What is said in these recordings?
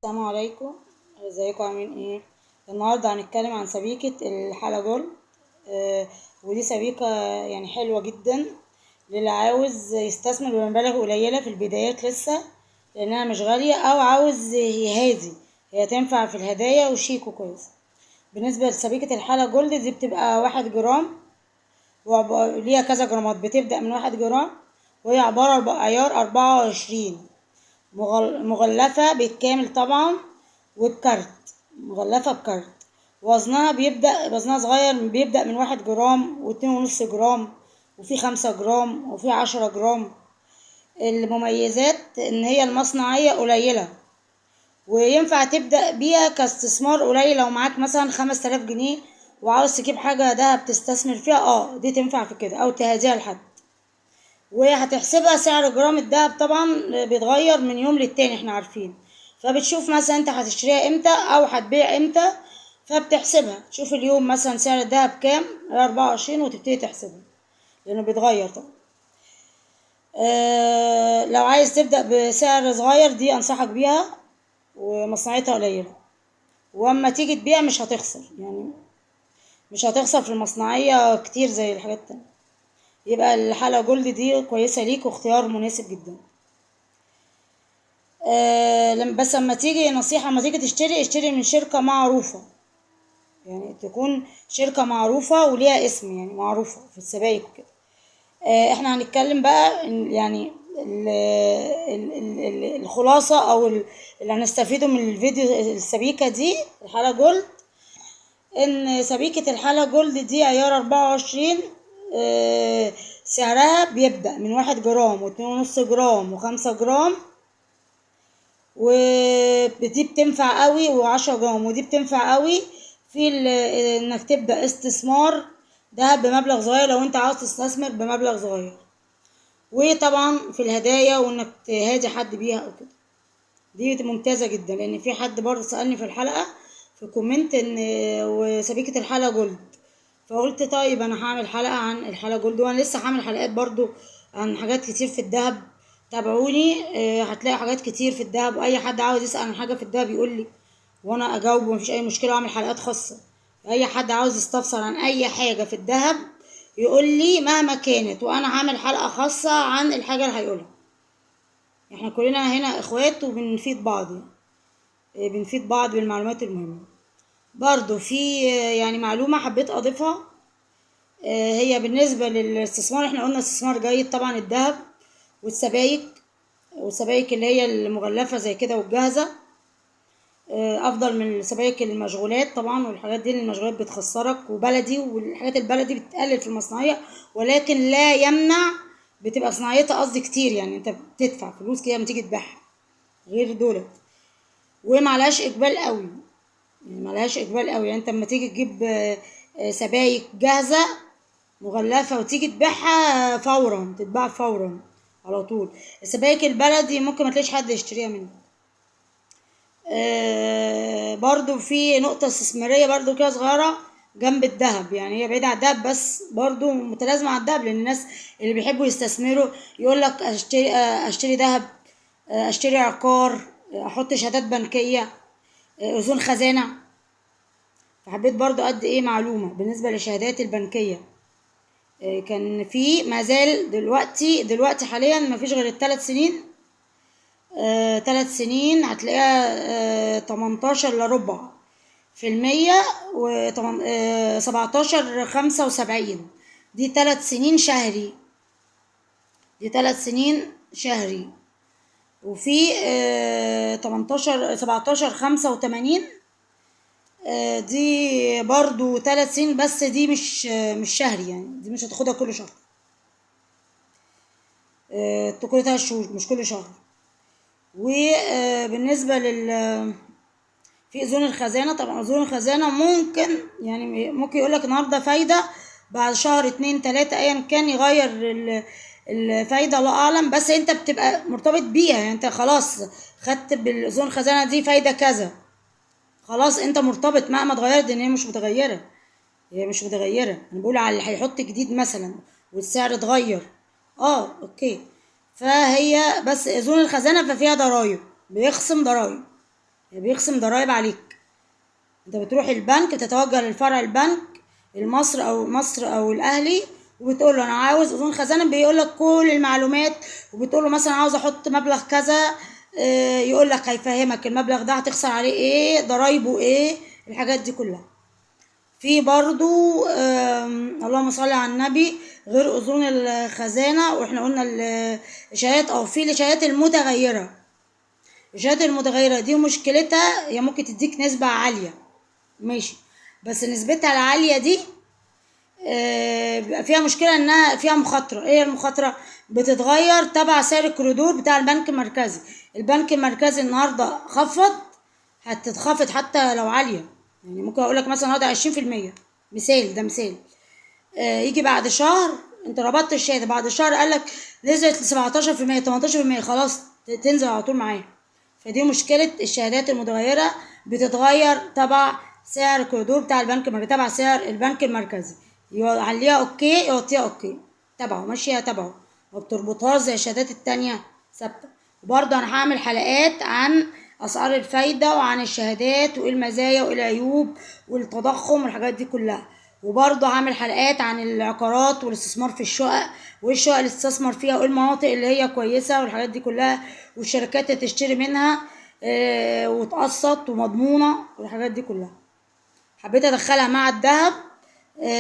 السلام عليكم، ازيكم؟ عاملين ايه؟ النهارده هنتكلم عن سبيكة الحلا جولد. ودي سبيكة يعني حلوة جدا للي عاوز يستثمر بمبالغ قليلة في البدايات لسه، لانها مش غالية، او عاوز يهادي، هي تنفع في الهدايا وشيك وكويس. بالنسبة لسبيكة الحلا جولد دي بتبقى 1 جرام، ليها كذا جرامات، بتبدأ من 1 جرام، وهي عبارة عن عيار 24، مغلفة بالكامل طبعا وبكارت، مغلفة بكارت. وزنها بيبدأ، وزنها صغير، بيبدأ من 1 جرام واتنين ونص جرام، وفي 5 جرام، وفي 10 جرام. المميزات ان هي المصنعية قليلة، وينفع تبدأ بيها كاستثمار قليل. لو معاك مثلا 5000 جنيه وعاوز تجيب حاجة دهب تستثمر فيها، دي تنفع في كده، او تهديها لحد. وهتحسبها سعر جرام الدهب طبعا بيتغير من يوم للتاني، احنا عارفين. فبتشوف مثلا انت هتشتريها امتى او هتبيع امتى، فبتحسبها، تشوف اليوم مثلا سعر الدهب كام، 24، وتبتدي تحسبها لانه بيتغير طبعا. لو عايز تبدأ بسعر صغير دي انصحك بيها، ومصنعيتها قليلة، واما تيجي تبيع مش هتخسر، يعني مش هتخسر في المصنعية كتير زي الحاجات التانية. يبقى الحلقة جولد دي كويسة ليك واختيار مناسب جدا. بس اما تيجي نصيحة، اما تيجي تشتري، اشتري من شركة معروفة، يعني تكون شركة معروفة وليها اسم، يعني معروفة في السبائك وكده. احنا هنتكلم بقى يعني الخلاصة او اللي هنستفيده من الفيديو السبيكة دي الحلقة جولد، ان سبيكة الحلقة جولد دي عيار 24، سعرها بيبدأ من 1 جرام واتنين ونص جرام وخمسة جرام، ودي بتنفع قوي، و10 جرام، ودي بتنفع قوي في انك تبدأ استثمار دهب بمبلغ صغير لو انت عاوز تستثمر بمبلغ صغير، وطبعا في الهدايا وانك تهادي حد بيها او كده. دي ممتازة جدا، لان في حد برضه سألني في الحلقة في comment ان وسبيكة الحلقة جولد، فقلت طيب انا هعمل حلقة عن الحلقة جولد، وانا لسه هعمل حلقات برضو عن حاجات كتير في الدهب. تابعوني، هتلاقي حاجات كتير في الدهب، واي حد عاوز يسأل عن حاجة في الدهب يقول لي وانا اجاوبه، ومفيش اي مشكلة، واعمل حلقات خاصة. اي حد عاوز يستفسر عن اي حاجة في الدهب يقول لي مهما كانت، وانا هعمل حلقة خاصة عن الحاجة اللي هيقولها. احنا كلنا هنا اخوات وبنفيد بعض، بنفيد بعض بالمعلومات المهمة. برضو في، معلومة حبيت اضيفها، هي بالنسبة للاستثمار، احنا قلنا استثمار جيد طبعا الذهب والسبائك، والسبائك اللي هي المغلفة زي كده والجاهزة، افضل من السبائك المشغولات طبعا، والحاجات دي المشغولات بتخسرك، وبلدي، والحاجات البلدي بتقلل في المصنعية، ولكن لا يمنع بتبقى صناعيتها قصدي كتير، يعني انت بتدفع فلوس كده لما تيجي تبيعها غير دولت، ومعلهاش اقبال قوي، يعني معلهاش اقبال قوي. يعني انت لما تيجي تجيب، سبايك جاهزة مغلفة وتيجي تبيعها فورا، تتباع فورا على طول. السبايك البلدي ممكن ما تلاقيش حد يشتريها منك. برضو في نقطة استثمارية برضو كده صغيرة جنب الذهب، يعني هي بعيدة عن الذهب بس برضو متلازمة على الذهب، لأن الناس اللي بيحبوا يستثمروا يقول لك أشتري ذهب، أشتري عقار، أحط شهادات بنكية، أذون خزانة. فحبيت برضو أدي معلومة بالنسبة للشهادات البنكية. كان في ما زال دلوقتي حاليا ما فيش غير الثلاث سنين، 3 سنين هتلاقيها، تمنتاشر إلا ربع في المية، و 17.75. دي 3 سنين شهري، دي 3 سنين شهري. وفي، تمنتاشر، سبعتاشر خمسة وتمانين، دي برضو 3 سنين، بس دي مش شهري، يعني دي مش هتاخدها كل شهر، كل 3 شهور مش كل شهر. وبالنسبة في أذون الخزانة، طبعا أذون الخزانة ممكن يقولك النهاردة فايدة، بعد شهر 2 3 أيا كان يغير الفايدة، الله أعلم، بس أنت بتبقى مرتبط بيها، يعني أنت خلاص خدت بالأذون الخزانة دي فايدة كذا، خلاص أنت مرتبط مهما اتغيرت، إن هي مش متغيرة، هي مش متغيرة. أنا بقول على اللي هيحط جديد مثلا والسعر اتغير، أوكي، فهي بس أذون الخزانة ففيها ضرايب، بيخصم ضرايب. يعني بيخصم ضرايب عليك. انت بتروح البنك، تتوجه للفرع البنك المصري او مصر او الاهلي، وبتقول له انا عاوز اذون خزانه، بيقول لك كل المعلومات، وبتقول له مثلا عاوز احط مبلغ كذا، يقول لك، هيفهمك المبلغ ده هتخسر عليه ايه، ضرايبه ايه، الحاجات دي كلها. في برضو اللهم صل على النبي، غير اذون الخزانة، واحنا قلنا الشهادات، او في الشهادات المتغيره. الشهادات المتغيره دي مشكلتها هي ممكن تديك نسبه عالية، ماشي، بس نسبتها العالية دي بيبقى فيها مشكلة، انها فيها مخاطره. ايه المخاطرة؟ بتتغير تبع سعر الكوريدور بتاع البنك المركزي. البنك المركزي النهارده خفض، هتتخفض حتى لو عالية. يعني ممكن اقول لك مثلا النهارده 20%، مثال، ده مثال، يجي بعد شهر انت ربطت الشهادة، بعد شهر قال لك نزلت ل 17%، 18%، خلاص تنزل على طول معاه. فدي مشكلة الشهادات المتغيره، بتتغير تبع سعر الكوريدور بتاع البنك المركزي، تبع سعر البنك المركزي، يعليها okay، يوطيها okay، تبعه، ماشية تبعه، ما بتربطهاش زي الشهادات التانية ثابتة. وبرضه انا هعمل حلقات عن اسعار الفايدة وعن الشهادات وايه المزايا وايه العيوب والتضخم والحاجات دي كلها. وبرضه هعمل حلقات عن العقارات والاستثمار في الشقق، وايه الشقق اللي تستثمر فيها، وايه المناطق اللي هي كويسة والحاجات دي كلها، والشركات اللي تشتري منها، وتقسط ومضمونه والحاجات دي كلها. حبيت ادخلها مع الذهب،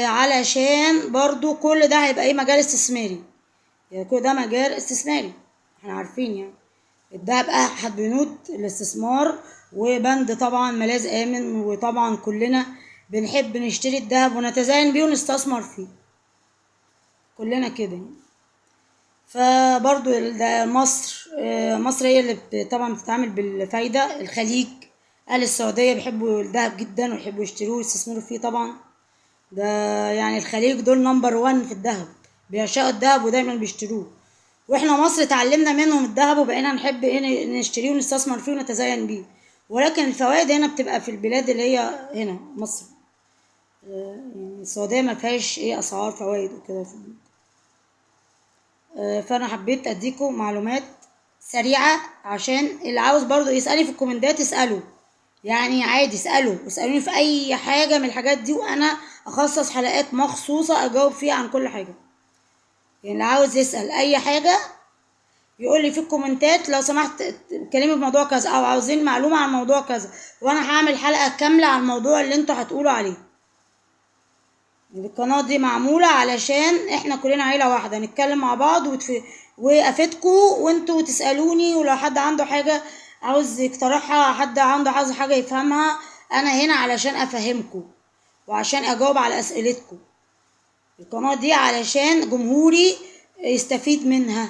علشان برضو كل ده هيبقى ايه، مجال استثماري. يعني كل ده مجال استثماري، احنا عارفين يعني الذهب احد بنود الاستثمار، وبند طبعا ملاذ امن، وطبعا كلنا بنحب نشتري الذهب ونتزين بيه ونستثمر فيه، كلنا كده يعني. فبرضو ده مصر، مصر هي اللي طبعا بتتعامل بالفايدة. الخليج، اهل السعودية بيحبوا الذهب جدا ويحبوا يشتروه ويستثمروا فيه طبعا. ده يعني الخليج دول number 1 في الذهب، بيعشقوا الذهب ودايما بيشتروه. واحنا مصر اتعلمنا منهم الذهب وبقينا نحب ايه، نشتريه ونستثمر فيه ونتزين بيه. ولكن الفوائد هنا بتبقى في البلاد اللي هي هنا مصر، يعني السعودية ما فيهاش ايه اسعار فوائد وكده. فانا حبيت اديكم معلومات سريعة عشان اللي عاوز برضو يسألني في الكومنتات اسأله، يعني عادي اسألوا، اسألوني في اي حاجة من الحاجات دي، وانا اخصص حلقات مخصوصة اجاوب فيها عن كل حاجة. يعني اللي عاوز يسأل اي حاجة يقول لي في الكومنتات لو سمحت اتكلمي في موضوع كذا، او عاوزين معلومة عن موضوع كذا، وانا هعمل حلقة كاملة عن الموضوع اللي انتوا هتقولوا عليه. القناة دي معمولة علشان احنا كلنا عيلة واحدة، نتكلم مع بعض وافيدكوا وانتوا تسألوني، ولو حد عنده حاجة عاوز يقترحها، حد عنده عاوز حاجة يفهمها، انا هنا علشان افهمكوا وعشان اجاوب على اسئلتكوا. القناة دي علشان جمهوري يستفيد منها،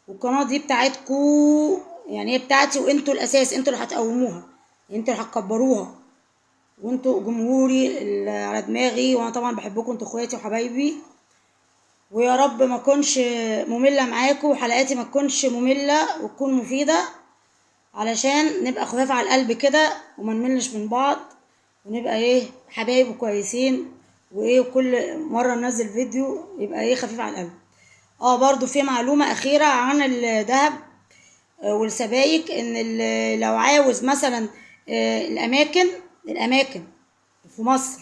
والقناة دي بتاعتكوا، يعني هي بتاعتي وانتوا الاساس، انتوا اللي هتقوموها، انتوا اللي هتكبروها، وانتوا جمهوري اللي على دماغي، وانا طبعا بحبكم، انتوا اخواتي وحبايبي. ويا رب ما اكونش مملة معاكم، وحلقاتي ما تكونش مملة وتكون مفيدة، علشان نبقى خفاف على القلب كده وما نملش من بعض، ونبقى ايه حبايب وكويسين، وايه كل مرة ننزل فيديو يبقى ايه خفيف على القلب. برضو في معلومة أخيرة عن الذهب والسبايك، إن لو عاوز مثلا، الأماكن في مصر،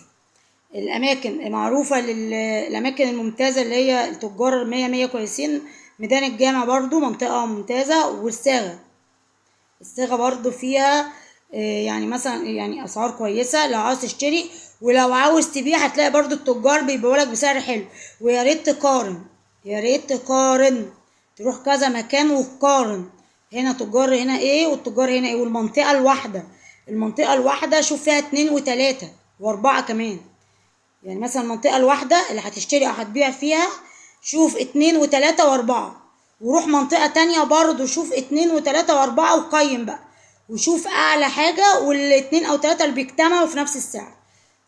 الأماكن معروفة الأماكن الممتازة اللي هي التجار 100 100 كويسين، ميدان الجامع برضو منطقة ممتازة، والصاغة، الصاغة برضو فيها، يعني مثلا أسعار كويسة لو عاوز تشتري، ولو عاوز تبيع هتلاقي برضو التجار بيبيعوا لك بسعر حلو. ويا ريت تقارن، يا ريت تقارن، تروح كذا مكان وتقارن، هنا تجار هنا ايه والتجار هنا ايه، والمنطقة الواحدة، المنطقة الواحدة شوف فيها 2 و3 و4 كمان. يعني مثلا المنطقة الواحدة اللي هتشتري او هتبيع فيها شوف 2 و3 و4، وروح منطقة تانية برضو شوف 2 و3 و4، وقيم بقى وشوف اعلى حاجة، والاتنين او تلاتة اللي بيجتمعوا في نفس السعر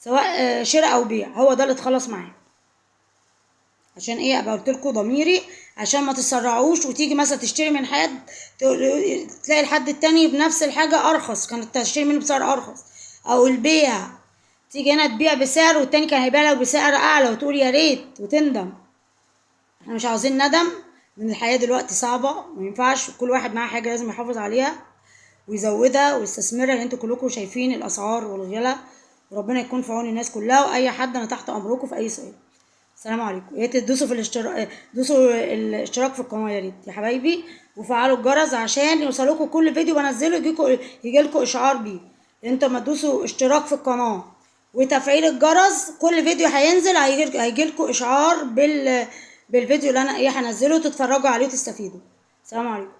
سواء، شراء او بيع، هو ده اللي اتخلص معاه. عشان ايه؟ ابقى قلت لكم ضميري، عشان ما تسرعوش وتيجي مثلا تشتري من حد تلاقي الحد التاني بنفس الحاجة ارخص، كانت تشتري منه بسعر ارخص، او البيع تيجي هنا تبيع بسعر والتاني كان هيبيع لك بسعر اعلى وتقول يا ريت وتندم. احنا مش عاوزين ندم، لان الحياة دلوقتي صعبة، ما ينفعش، كل واحد معاه حاجة لازم يحافظ عليها. ويزودها ويستثمرها، لان انتوا كلكم شايفين الاسعار والغلا، وربنا يكون في عون الناس كلها. واي حد انا تحت امركم في اي سؤال. السلام عليكم. يا ريت تدوسوا في الاشتراك، دوسوا الاشتراك في القناة يا ريت يا حبايبي، وفعلوا الجرس عشان يوصلكم كل فيديو بنزله، يجيلكوا اشعار بيه. انتوا ما تدوسوا اشتراك في القناة وتفعيل الجرس، كل فيديو هينزل هيجيلكوا اشعار بالفيديو اللي انا هنزله، تتفرجوا عليه وتستفيدوا. السلام عليكم.